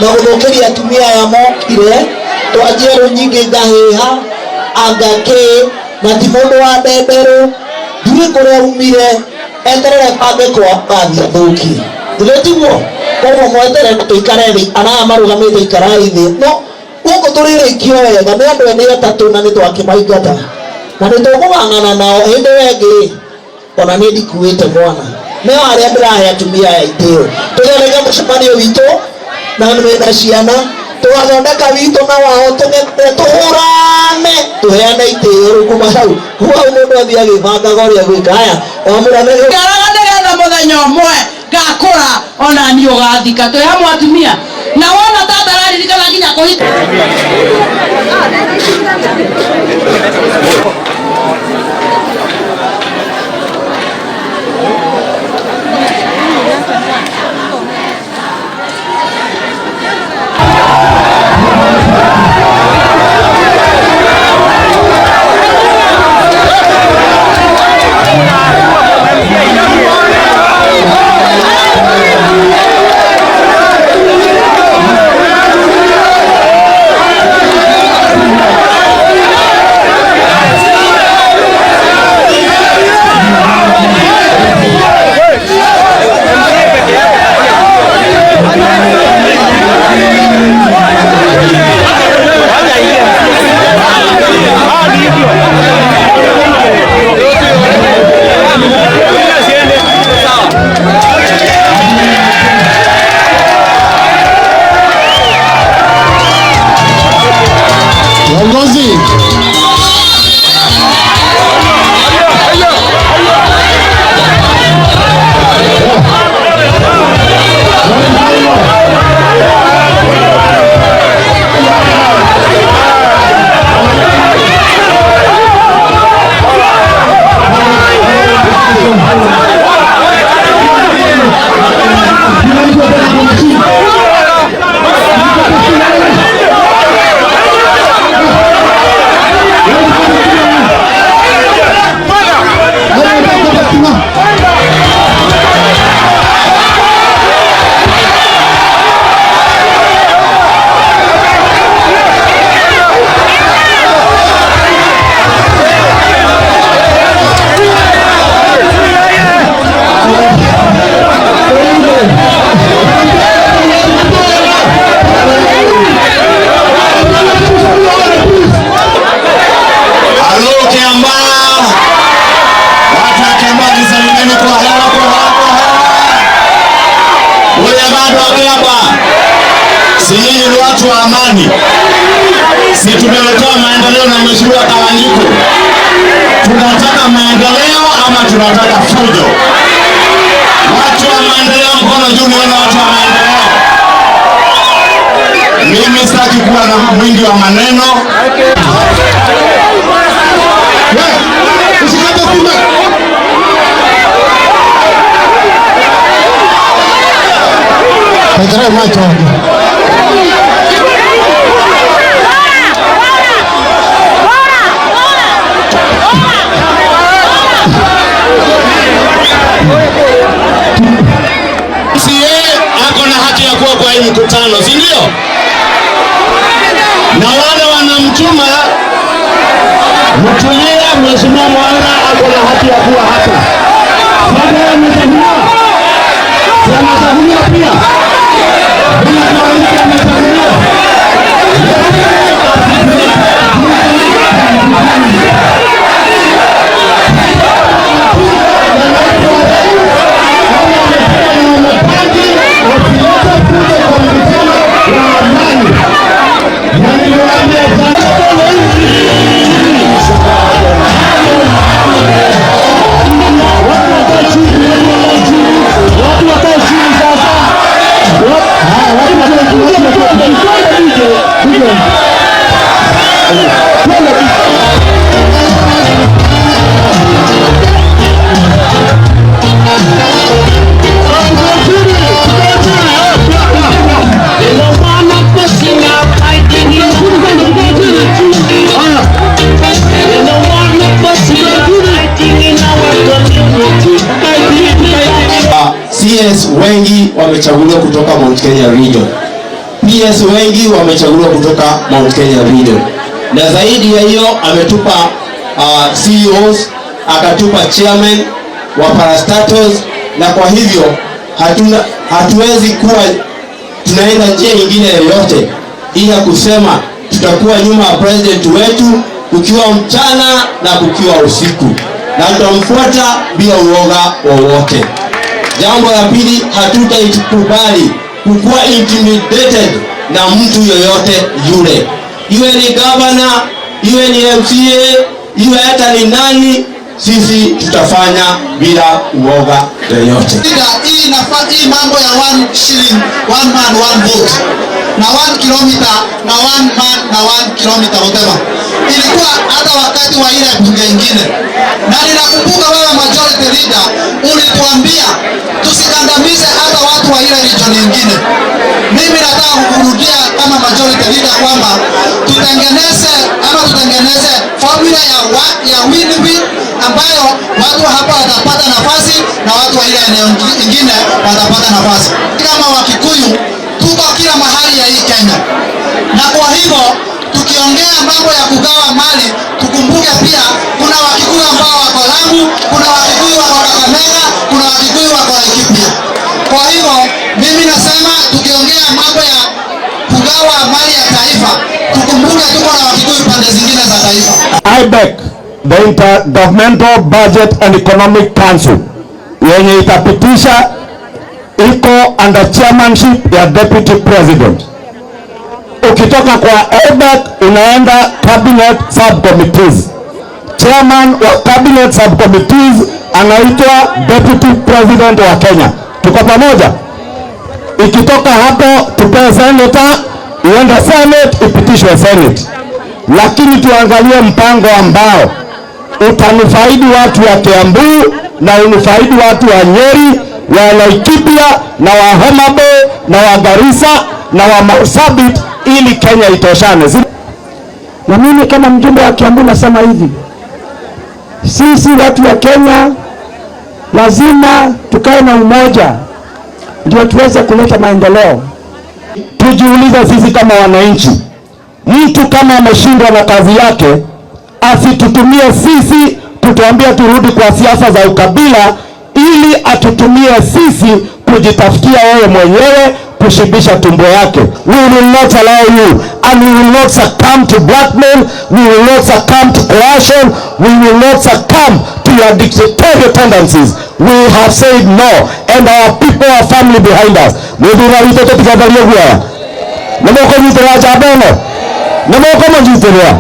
Na gũthũkĩria atumia aya mokire twanjie rũnyingĩ ngahĩha anga kĩ na ti mũndũ wa ndenderũ ndiũĩ kũrĩa umire eterere bambe kwa bathi athũkie githĩ tiguo koguo mweterere tũikare thĩ anaya marũgamĩte ikarai thĩ no gũkũ tũrĩrĩkio wega nĩ andũ ene atatũ na nĩ twakĩmaingata na nĩ tũkũgang'ana nao hĩndĩ ĩyo ĩngĩ ona nĩ ndikuĩte mwana nĩo arĩa ndĩrahe atumia aya itĩo tũthondeke mũcemanio witũ na wĩna ciana tũgathondeka witũ na wao tũng'ethe tũhũrane tũheane itĩo rĩu kuma hau kuma hau mũndũ athiĩ agĩbangaga ũrĩa gwĩka haya wamũrane Ngeraga nĩgetha mũthenya ũmwe ngakũra ona niĩ ũgathika twĩ hamwe atumia na wona tata araririkana nginya kũhika. Viongozi, si nyinyi ni watu wa amani? Si tumeletewa maendeleo na Mheshimiwa Kawanyiko? Tunataka maendeleo ama tunataka fujo? Watu wa maendeleo mkono juu, nione watu wa maendeleo. Mimi sitaki kuwa na mwingi wa maneno. Usikate stima. Pedro macho. MCA ako na haki ya kuwa kwa hii mkutano, si ndio? Na wale wanamchuma mtulie, Mheshimiwa Mwaura ako na haki ya kuwa hapa. Sasa amechaguliwa. Si amechaguliwa pia. Bila kuandika amechaguliwa. CS wengi wamechaguliwa kutoka Mount Kenya region. PS wengi wamechaguliwa kutoka Mount Kenya Region, na zaidi ya hiyo ametupa CEOs, akatupa chairman wa parastatals, na kwa hivyo hatuwezi kuwa tunaenda njia nyingine yoyote ila kusema tutakuwa nyuma ya president wetu kukiwa mchana na kukiwa usiku, na tutamfuata bila uoga wowote. Jambo la pili, hatutaikubali kukuwa intimidated na mtu yoyote yule, iwe ni governor, iwe ni MCA, iwe hata ni nani, sisi tutafanya bila uoga yoyote. Hii mambo ya 1 shilling, 1 man, 1 vote na 1 kilometer na 1 man na 1 kilometer whatever, ilikuwa hata wakati wa ile bunge ingine, na ninakumbuka wewe majority leader ulituambia tusikandamize hata watu wa ile region nyingine. Mimi nataka kukurudia kama majority leader kwamba tutengeneze formula ya win-win ambayo watu hapa watapata nafasi na watu wa ile eneo ingine watapata nafasi. Kama Wakikuyu tuko kila mahali ya hii Kenya, na kwa hivyo tukiongea mambo ya kugawa mali tukumbuke pia kuna Wakikuyu ambao wako Lamu, kuna Wakikuyu wako Kakamega, kuna Wakikuyu wako Laikipia. Kwa hivyo mimi nasema tukiongea mambo ya kugawa mali ya taifa tukumbuke tuko na Wakikuyu pande zingine za taifa. IBEC, the Intergovernmental Budget and Economic Council, yenye itapitisha iko under chairmanship ya Deputy President. Ukitoka kwa IBEC unaenda cabinet subcommittees. Chairman wa cabinet subcommittees anaitwa Deputy President wa Kenya. Tuko pamoja? Ikitoka hapo tupewe senator, iende Senate, ipitishwe Senate. Lakini tuangalie mpango ambao utanufaidi watu wa Kiambu na unufaidi watu wa Nyeri, wa Laikipia na wa Homa Bay na wa Garissa na wa Marsabit ili Kenya itoshane. Na mimi kama mjumbe wa Kiambu nasema hivi, sisi watu wa Kenya lazima tukae na umoja ndio tuweze kuleta maendeleo. Tujiulize sisi kama wananchi, mtu kama ameshindwa na kazi yake asitutumie sisi kutuambia turudi kwa siasa za ukabila, ili atutumie sisi kujitafutia yeye mwenyewe kushibisha tumbo yake. We will not allow you and we will not succumb to blackmail, we will not succumb to coercion, we will not succumb to your dictatorial tendencies. We have said no and our people are firmly behind us. Muthura witũ tũtigatharie guoya. Nĩ mũkũnyitĩrĩra njamba ĩno? Nĩ mũkũmũnyitĩrĩra?